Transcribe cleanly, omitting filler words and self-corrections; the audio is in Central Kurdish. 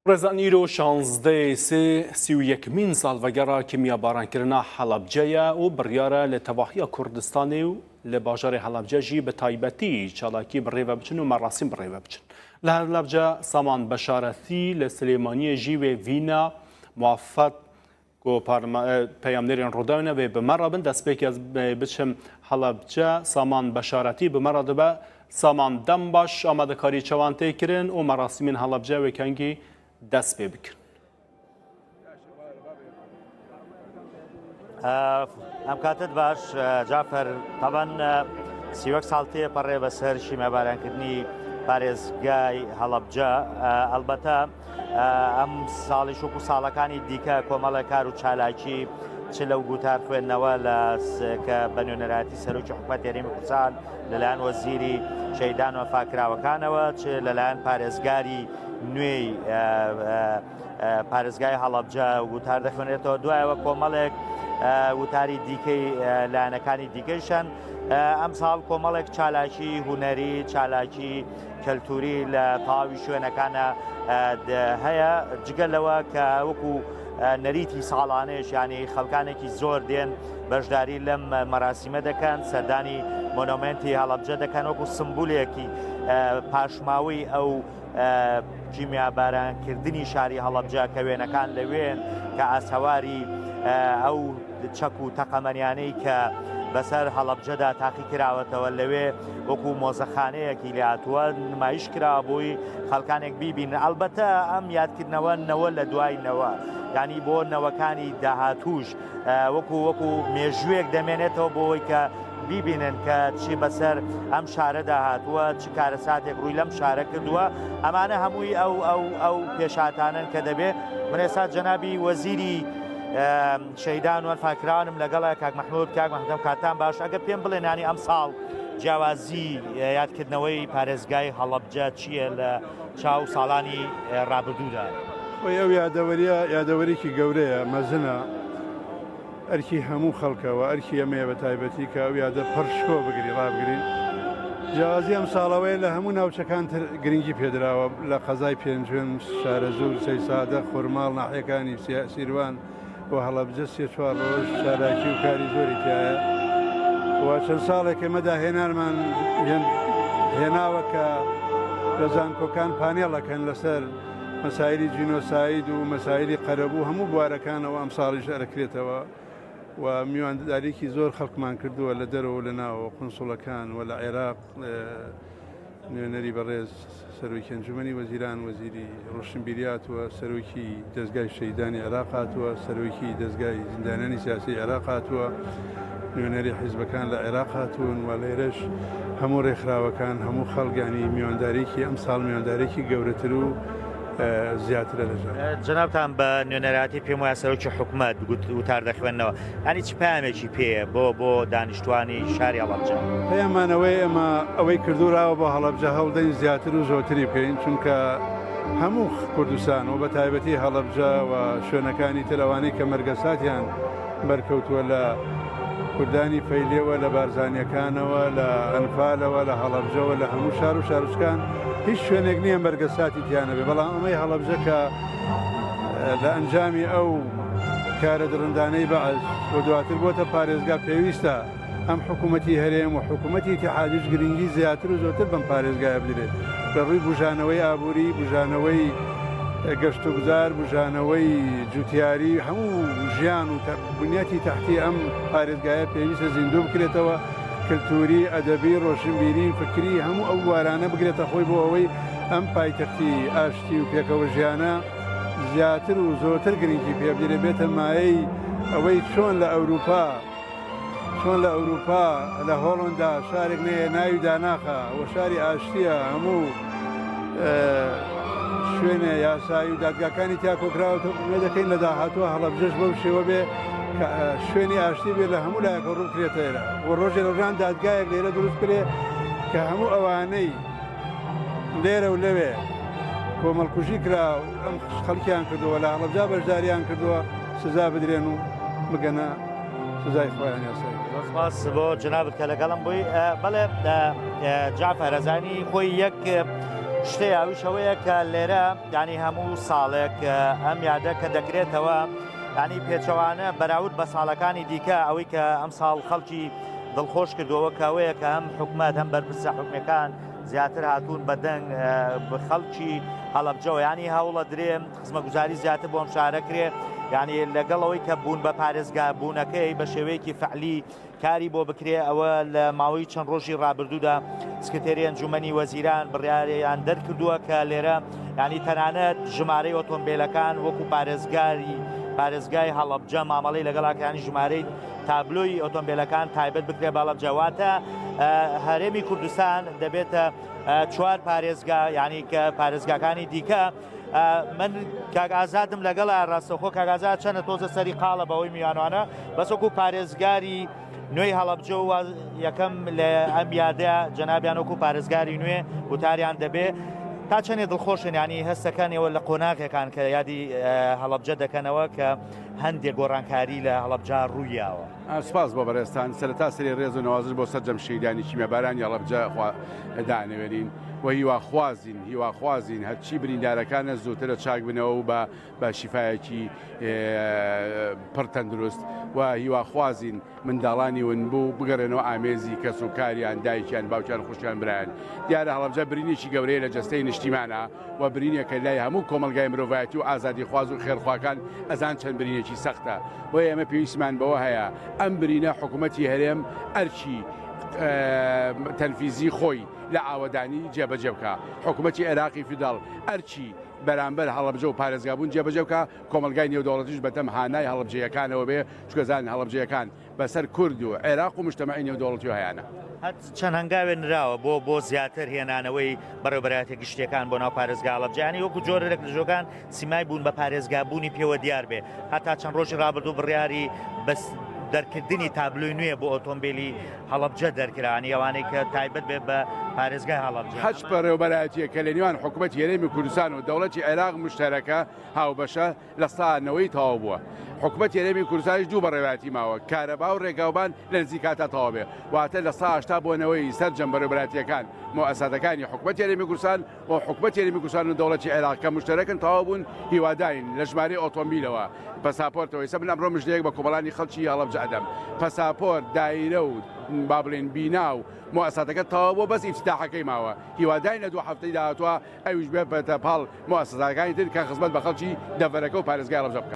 Rêzan îro şanzdehê sê 31mîn salvegera kîmyabarankirina Helebce ye û biryar e li tevahiya Kurdistanê û li bajarê Helebce jî bi taybetî çalakî bi rê ve biçin û merasîm bi rê ve biçin. Li Helebce Saman Beşaretî, li Silêmaniyê jî wê Vîna Muafet Ku peyamnêrên Rûdawê ne wê bi me re bin. Destpêkê ez biçim Helebce, Saman Beşaretî bi me re dibe. Saman dem baş, amadekarî çawan tê kirin û merasîmên Helebce wê kengî dest pê bikin? Em کاتت باش جعفر تەبەن سیوەک ساڵ تێپەڕێ بەسەر شیمەبارانکردنی پارێزگای هەڵەبجە ئەلبەتە ئەم ساڵیش وەکو ساڵەکانی دیکە کۆمەڵێک کار و چالاکی چ لەو گوتار خوێندنەوە لە کە بە نوێنەرایەتی سەرۆکی حکومەت هەرێمی کوردستان لەلایەن وەزیری شەهیدان و فاکراوەکانەوە چ لەلایەن پارێزگاری نوێی پارێزگای هەڵەبجە وتار دەخوێنێتەوە دوایەوە کۆمەڵێک وتاری دیکەی لایەنەکانی دیکەیشن ئەمساڵ کۆمەڵێک چالاکی هونەری چالاکی کەلتوری لە تەواوی شوێنەکانە هەیە جگە لەوە کە وەکو نەریتی ساڵانێش ینی خەڵکانێکی زۆر دێن بەشداری لەم مەراسیمە دەکەن سەردانی مۆنۆمنتی هەڵەبجە دەکەن وەکو سمبولێکی پاشماوەی ئەو کیمیابارانکردنی شاری هەڵەبجە کە وێنەکان لەوێن کە ئاسەواری ئەو چەک و تەقەمەنیانەی کە بەسەر هەڵەبجەدا تاقی کراوەتەوە لەوێ وەکو مۆزەخانەیەکی لێهاتووە نمایش کرا بۆی خەڵکانێک بیبین ئەلبەتە ئەم یادکردنەوە نەوە لە دوای نەوە ینی بۆ نەوەکانی داهاتوش وەکو وەکو مێژوویەک دەمێنێتەوە بۆی کە بیبینن کە چی بەسەر ئەم شارەدا هاتووە چ کارەساتێک ڕووی لەم شارە کردووە ئەمانە هەمووی ئەو ئەو ئەو پێشاتانن کە دەبێ من ئێستا جەنابی وەزیری شەهیدان و ئەنفالکراوانم لەگەڵە کاک مەحمود کاک مەحمود کاتان باش ئەگەر پێم بڵێن ینی ئەم ساڵ جیاوازی یادکردنەوەی پارێزگای هەڵەبجە چییە لە چاو ساڵانی ڕابردوودا؟ خۆی ئەو یادەوەریە یادەوەرێکی گەورەیە مەزنە ئەرکی هەموو خەڵکە و ئەرکی ئەمەیە بە تایبەتی کە ئەو یادە پڕ شکۆ بگری ڕابگرین جیاوازی ئەم ساڵەوەیە لە هەموو ناوچەکان تر گرنگی پێدراوە لە قەزای پێنجوێن شارەزوور سەیسادە خورماڵ ناحیەکانی سیروان و هەڵەبجە سێ چوار ڕۆژ چالاکی و کاری زۆری تایە و چەند ساڵێک ئێمە داهێنانمان هێناوە کە لە زانکۆکان پانێڵەکەن لەسەر مەسایلی جینۆساید و مەسایلی قەرەبوو هەموو بوارەکانەوە ئەمساڵیش ئەرەکرێتەوە و میوانداریکی زۆر خەڵکمان کردووە لە دەرەوە لە ناوەوە قونسوڵەکان و لە عێراق نوێنەری بەڕێز سەرۆکی ئەنجومەنی وەزیران وەزیری ڕۆشنبیری هاتووە سەرۆکی دەزگای شەهیدانی عێراق هاتووە سەرۆکی دەزگای زیندانیانی سیاسی عێراق هاتووە نوێنەری حیزبەکان لە عێراق هاتوون و لێرەش هەموو ڕێکخراوەکان هەموو خەڵگانی میوانداریکی ئەم ساڵ میواندارێکی گەورەتر و زیاترە لە جاران. جەنابتان بە نوێنەرایەتی پێم وایە سەرۆکی حکومەت وتار دەخوێننەوە یانی چ پەیامێکی پێیە بۆ بۆ دانیشتوانی شاری هەڵەبجە؟ پەیامانەوەی ئێمە ئەوەی کردوراوە بۆ هەڵەبجە هەوڵدەین زیاتر و زۆرتری بکەین چونکە هەموو کوردستان و بە تایبەتی هەڵەبجە و شوێنەکانی تر ئەوانەی کە مەرگەساتیان بەرکەوتووە لە کوردانی فەیلیەوە لە بارزانیەکانەوە لە ئەنفالەوە لە هەڵەبجەوە لە هەموو شار و شارۆچکان هیچ شوێنێک نییە مەرگەساتی تیانەبێ بەڵام ئەمەی هەڵەبجە کە لە ئەنجامی ئەو کارە دڕندانەی بەعس و دواتر بۆتە پارێزگا پێویستە ئەم حکوومەتی هەرێم و حکوومەتی ئیتیحادیش گرنگی زیاتر و زۆرتر بەم پارێزگایە بدرێت لە ڕووی بوژانەوەی ئابووری، بوژانەوەی گەشتوگوزار، بوژانەوەی جوتیاری، هەموو ژیان و بنیاتی تەحتی ئەم پارێزگایە پێویستە زیندوو بکرێتەوە، کلتوری، ئەدەبی، ڕۆشنبیری، فکری، هەموو ئەو بوارانە بگرێتە خۆی بۆ ئەوەی ئەم پایتەختی ئاشتی و پێکەوە ژیانە زیاتر و زۆرتر گرنگی پێ بدرێت، بێتە مایەی ئەوەی چۆن لە ئەوروپا چۆن لە ئەوروپا لە هۆڵندا شارێک نەیە ناوی داناخە و شاری ئاشتیە هەموو شوێنە یاسایی و دادگاکانی تیا کۆکراوەتەوە ئومێد دەکەین لە داهاتووە هەڵەبجەش بەو شێوە بێ کە شوێنی ئاشتی بێ لە هەموو لایەکە ڕوو بکرێتە ئێرە و ڕۆژێ لە ڕۆژان دادگایەک لێرە دروست کرێ کە هەموو ئەوانەی لێرە و لەوێ کۆمەڵکوژی کرا و ئەم خەڵکیان کردووە لە هەڵەبجە بەشداریان کردووە سزا بدرێن و بگەنە سزای خۆیان یاسایی. زۆر سپاس بۆ جەنابت کە لەگەڵم بووی. بەڵێ جعفر ئەزانی خۆی یەک شتێ ئەویش ئەوەیە کە لێرە یانی هەموو ساڵێک ئەم یادە کە دەکرێتەوە ینی پێچەوانە بەراورد بە ساڵەکانی دیکە ئەوەی کە ئەم ساڵ خەڵکی دڵخۆش کردەوە کە ئەوەیە کە هەم حکومەت هەم بەرپرسە حکومەکان زیاتر هاتوون بە دەنگ خەڵکی هەڵەبجەوە ینی هەوڵە درێ خزمەگوزاری زیاتر بۆم شارە کرێ یعنی لەگەڵ ئەوەی کە بوون بە پارێزگا بوونەکەی بە شێوەیەکی فعلی کاری بۆ بکرێ ئەوە لە ماوەی چەند ڕۆژی ڕابردوودا سکرتێری ئەنجومەنی وەزیران بڕیاریان دەرکردووە کە لێرە ینی تەنانەت ژمارەی ئۆتۆمبیلەکان وەکو پارێزگاری پارێزگای هەڵەبجە مامەڵەی لەگەڵاکانی ژمارەی تابلۆی ئۆتۆمبیلەکان تایبەت بکرێ بەڵەبجە واتە هەرێمی کوردستان دەبێتە چوار پارێزگا یعنی کە پارێزگاکانی دیکە من کاک ئازادم لەگەڵ ڕاستەخۆ کاک ئازاد چەنە تۆزە سەری قاڵە بەوەی میوانوانە بەس وەکو پارێزگاری نوێی هەڵەبجە و یەکەم لە ئەم یادە جەنابیان وەکو پارێزگاری نوێ وتاریان دەبێ تا چەندێ دڵخۆشن ینی هەستەکانەوە لە قۆناغەکان کە یادی هەڵەبجە دەکەنەوە کە هەندێک گۆڕانکاری لە هەڵەبجە ڕوویاوە. سپاس بۆ بەڕێزتان، سەرەتا سەری ڕێز و نەوازش بۆ سەرجەم شەهیدانی کیمیابارانی هەڵەبجە دانەوێنین و هیواخوازین هیواخوازین هەرچی بریندارەکانە زووترە چاک بنەوە و بە بە شیفایەکی پڕ تەندروست و هیواخوازین منداڵانی ونبوو بگەڕێنەوە ئامێزی کەس و کاریان دایکیان باوکیان خوشکیان برایان دیارە هەڵەبجە برینێکی گەورەیە لە جەستەی نیشتیمانە و برینێکە لای هەموو کۆمەڵگای مرۆڤایەتی و ئازادیخواز و خێرخواکان ئەزان چەند برینێکی سەختە بۆیە ئێمە پێویستمان بەوە هەیە ئەم برینە حکوومەتی هەرێم ئەرکی تەنفیزی خۆی لە ئاوەدانی جێبەجێ بکە حکوومەتی عێراقی فیداڵ ئەرکی بەرامبەر هەڵەبجە و پارێزگابوون جێبەجێ بکە کۆمەلگای نێودەوڵەتیش بەدەم هانای هەڵەبجەیەکانەوە بێ چکەزان هەڵەبجەیەکان بەسەر کورد و عێراق و مجتەمەعی نێودەوڵەتیەوە هەیانە. هەر چەند هەنگاوێ نراوە بۆ بۆ زیاتر هێنانەوەی بەڕێوەبەرایەتیە گشتیەکان بۆ ناو پارێزگا هەڵەبجە یانی وەکو جۆرێک لە جۆگان سیمای بوون بە پارێزگا بوونی پێوە دیار بێ هەتا چەند ڕۆژی ڕابردوو بڕیاری بەس دەرکردنی تابلۆی نوێ بۆ ئۆتۆمبیلی هەڵەبجە دەرکرانی ئەوانەی کە تایبەت بێ بە پارێزگای هەڵەبجە. هەچ بەڕێوەبەرایەتیەک کە لە نێوان حکومەتی هەرێمی کوردستان و دەوڵەتی عێراق مشتەرەکە، هاوبەشە، لە سا نەوەی تەواو بووە. حکومەتی هەرێمی کوردستانیش دوو بەڕێوەبەرایەتی ماوە، کارەبا و رێگاوبان لە نزیک کاتا تەواو بێ. واتە لە سا 80 بۆ نەوەی سەرجەم بەڕێوەبەرایەتییەکان، موئەسساتەکانی حکومەتی هەرێمی کوردستان و حکومەتی هەرێمی کوردستان و دەوڵەتی عێراق کە موشتەرەکن تەواو بوون، هیوادارین لە ژمارەی ئۆتۆمبیلەوە، پەساپۆرتەوە، ئێستا من ئەمڕۆ مژدەیەک بە کۆمەڵانی خەڵکی هەڵەبجە ئەدەم، پەساپۆرت، دایرە و با بڵێین بینا و موئەسساتەکە تەواو بووە بەس ئیفتیتاحەکەی ماوە. هیوادارین لە دوو هەفتەی داهاتووە ئەویش بێتە پاڵ موئەسەساتەکانی تر کە خزمەت بە خەڵکی دەڤەرەکە و پارێزگای هەڵەبجە بکات.